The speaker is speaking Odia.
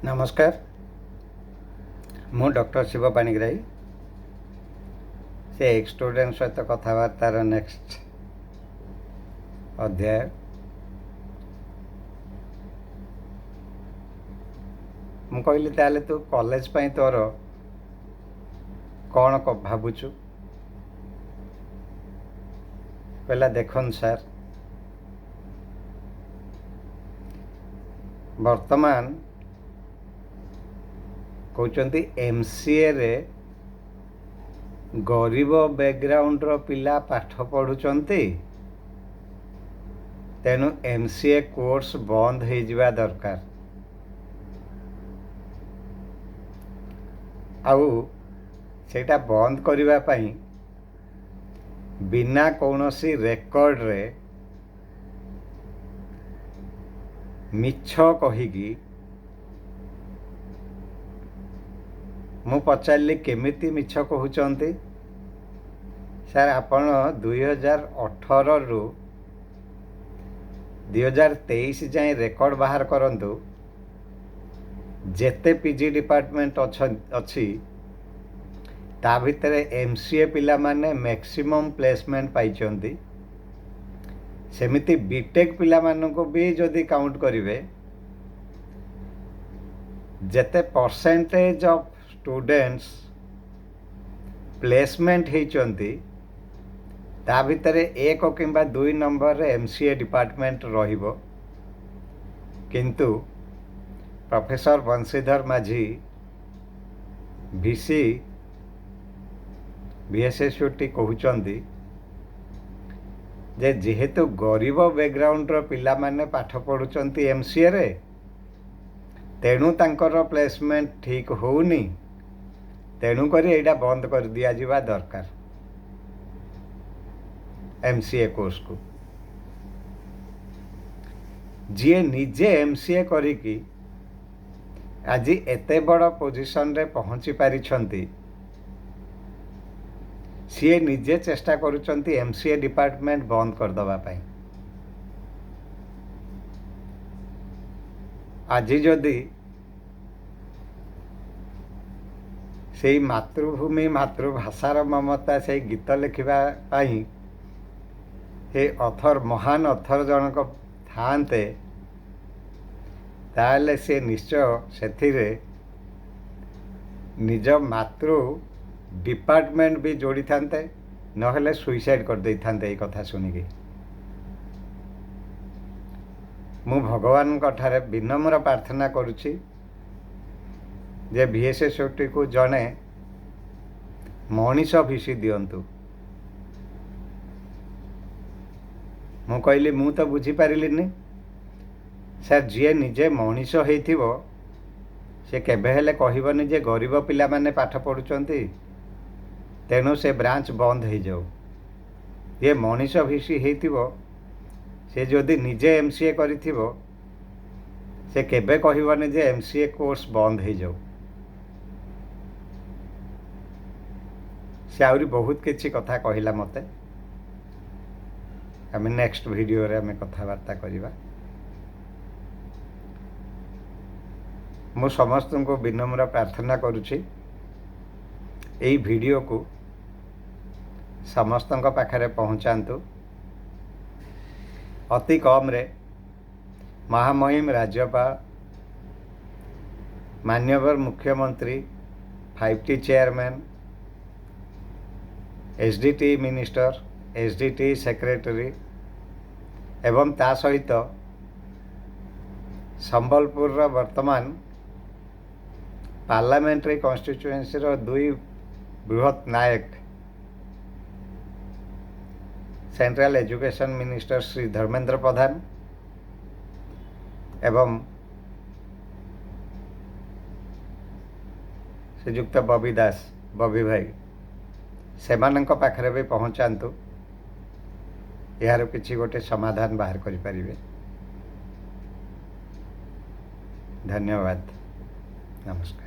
ନମସ୍କାର, ମୁଁ ଡକ୍ଟର ଶିବ ପାଣିଗ୍ରାହୀ। ସେ ଏକ୍ସ ଷ୍ଟୁଡେଣ୍ଟ ସହିତ କଥାବାର୍ତ୍ତାର ନେକ୍ସଟ ଅଧ୍ୟାୟ। ମୁଁ କହିଲି, ତାହେଲେ ତୁ କଲେଜ ପାଇଁ ତୋର କ'ଣ ଭାବୁଛୁ? କହିଲା, ଦେଖନ୍ତୁ ସାର୍, ବର୍ତ୍ତମାନ କହୁଛନ୍ତି ଏମ୍ସିଏରେ ଗରିବ ବ୍ୟାକଗ୍ରାଉଣ୍ଡର ପିଲା ପାଠ ପଢ଼ୁଛନ୍ତି, ତେଣୁ ଏମ୍ସିଏ କୋର୍ସ ବନ୍ଦ ହେଇଯିବା ଦରକାର। ଆଉ ସେଇଟା ବନ୍ଦ କରିବା ପାଇଁ ବିନା କୌଣସି ରେକର୍ଡ଼ରେ ମିଛ କହିକି। ମୁଁ ପଚାରିଲି, କେମିତି ମିଛ କହୁଛନ୍ତି? ସାର୍, ଆପଣ 2018ରୁ 2023 ଯାଏଁ ରେକର୍ଡ଼ ବାହାର କରନ୍ତୁ। ଯେତେ ପିଜି ଡିପାର୍ଟମେଣ୍ଟ ଅଛି, ତା ଭିତରେ ଏମ୍ସିଏ ପିଲାମାନେ ମ୍ୟାକ୍ସିମମ୍ ପ୍ଲେସମେଣ୍ଟ ପାଇଛନ୍ତି। ସେମିତି ବିଟେକ୍ ପିଲାମାନଙ୍କୁ ବି ଯଦି କାଉଣ୍ଟ କରିବେ, ଯେତେ ପରସେଣ୍ଟେଜ୍ ଅଫ୍ ଷ୍ଟୁଡେଣ୍ଟସ୍ ପ୍ଲେସମେଣ୍ଟ ହେଇଛନ୍ତି, ତା ଭିତରେ 1 କିମ୍ବା 2 ନମ୍ବରରେ ଏମ୍ସିଏ ଡିପାର୍ଟମେଣ୍ଟ ରହିବ। କିନ୍ତୁ professor Bansidhar Majhi, VC VSSUT କହୁଛନ୍ତି ଯେ ଯେହେତୁ ଗରିବ ବ୍ୟାକଗ୍ରାଉଣ୍ଡର ପିଲାମାନେ ପାଠ ପଢ଼ୁଛନ୍ତି ଏମ୍ସିଏରେ, ତେଣୁ ତାଙ୍କର ପ୍ଲେସମେଣ୍ଟ ଠିକ୍ ହେଉନି, ତେଣୁକରି ଏଇଟା ବନ୍ଦ କରିଦିଆଯିବା ଦରକାର ଏମ୍ସିଏ କୋର୍ସକୁ। ଯିଏ ନିଜେ ଏମ୍ସିଏ କରିକି ଆଜି ଏତେ ବଡ଼ ପୋଜିସନରେ ପହଞ୍ଚି ପାରିଛନ୍ତି, ସିଏ ନିଜେ ଚେଷ୍ଟା କରୁଛନ୍ତି ଏମ୍ସିଏ ଡିପାର୍ଟମେଣ୍ଟ ବନ୍ଦ କରିଦେବା ପାଇଁ। ଆଜି ଯଦି ସେଇ ମାତୃଭୂମି ମାତୃଭାଷାର ମମତା, ସେଇ ଗୀତ ଲେଖିବା ପାଇଁ ସେ ଅଥର, ମହାନ ଅଥର ଜଣକ ଥାଆନ୍ତେ, ତାହେଲେ ସେ ନିଶ୍ଚୟ ସେଥିରେ ନିଜ ମାତୃ ଡିପାର୍ଟମେଣ୍ଟ ବି ଯୋଡ଼ିଥାନ୍ତେ, ନହେଲେ ସୁଇସାଇଡ଼୍ କରିଦେଇଥାନ୍ତେ ଏଇ କଥା ଶୁଣିକି। ମୁଁ ଭଗବାନଙ୍କ ଠାରେ ବିନମ୍ର ପ୍ରାର୍ଥନା କରୁଛି ଯେ ଭିଏସ୍ଏସ୍ୟୁଟିକୁ ଜଣେ ମଣିଷ ଭିସି ଦିଅନ୍ତୁ। ମୁଁ କହିଲି, ମୁଁ ତ ବୁଝିପାରିଲିନି ସାର୍, ଯିଏ ନିଜେ ମଣିଷ ହେଇଥିବ ସେ କେବେ ହେଲେ କହିବନି ଯେ ଗରିବ ପିଲାମାନେ ପାଠ ପଢ଼ୁଛନ୍ତି, ତେଣୁ ସେ ବ୍ରାଞ୍ଚ ବନ୍ଦ ହେଇଯାଉ। ଯିଏ ମଣିଷ ଭିସି ହେଇଥିବ, ସେ ଯଦି ନିଜେ ଏମ୍ସିଏ କରିଥିବ, ସେ କେବେ କହିବନି ଯେ ଏମ୍ସିଏ କୋର୍ସ ବନ୍ଦ ହେଇଯାଉ। ସେ ଆହୁରି ବହୁତ କିଛି କଥା କହିଲା ମୋତେ। ଆମେ ନେକ୍ସଟ ଭିଡ଼ିଓରେ ଆମେ କଥାବାର୍ତ୍ତା କରିବା। ମୁଁ ସମସ୍ତଙ୍କୁ ବିନମ୍ର ପ୍ରାର୍ଥନା କରୁଛି, ଏଇ ଭିଡ଼ିଓକୁ ସମସ୍ତଙ୍କ ପାଖରେ ପହଞ୍ଚାନ୍ତୁ। ଅତି କମ୍ରେ ମହାମହିମ ରାଜ୍ୟପାଳ, ମାନ୍ୟବର ମୁଖ୍ୟମନ୍ତ୍ରୀ, 5ଟି chairman, SDT minister, SDT secretary ଏବଂ ତା ସହିତ ସମ୍ବଲପୁରର ବର୍ତ୍ତମାନ ପାର୍ଲାମେଣ୍ଟାରୀ କନଷ୍ଟିଚୁଏନ୍ସିର ଦୁଇ ବୃହତ୍ ନାୟକ, central education minister Shri Dharmendra Pradhan ଏବଂ ଶ୍ରୀଯୁକ୍ତ ବବି ଦାସ, ବବି ଭାଇ, ସେମାନଙ୍କ ପାଖରେ ବି ପହଞ୍ଚାନ୍ତୁ। ଏହାର କିଛି ଗୋଟେ ସମାଧାନ ବାହାର କରିପାରିବେ। ଧନ୍ୟବାଦ, ନମସ୍କାର।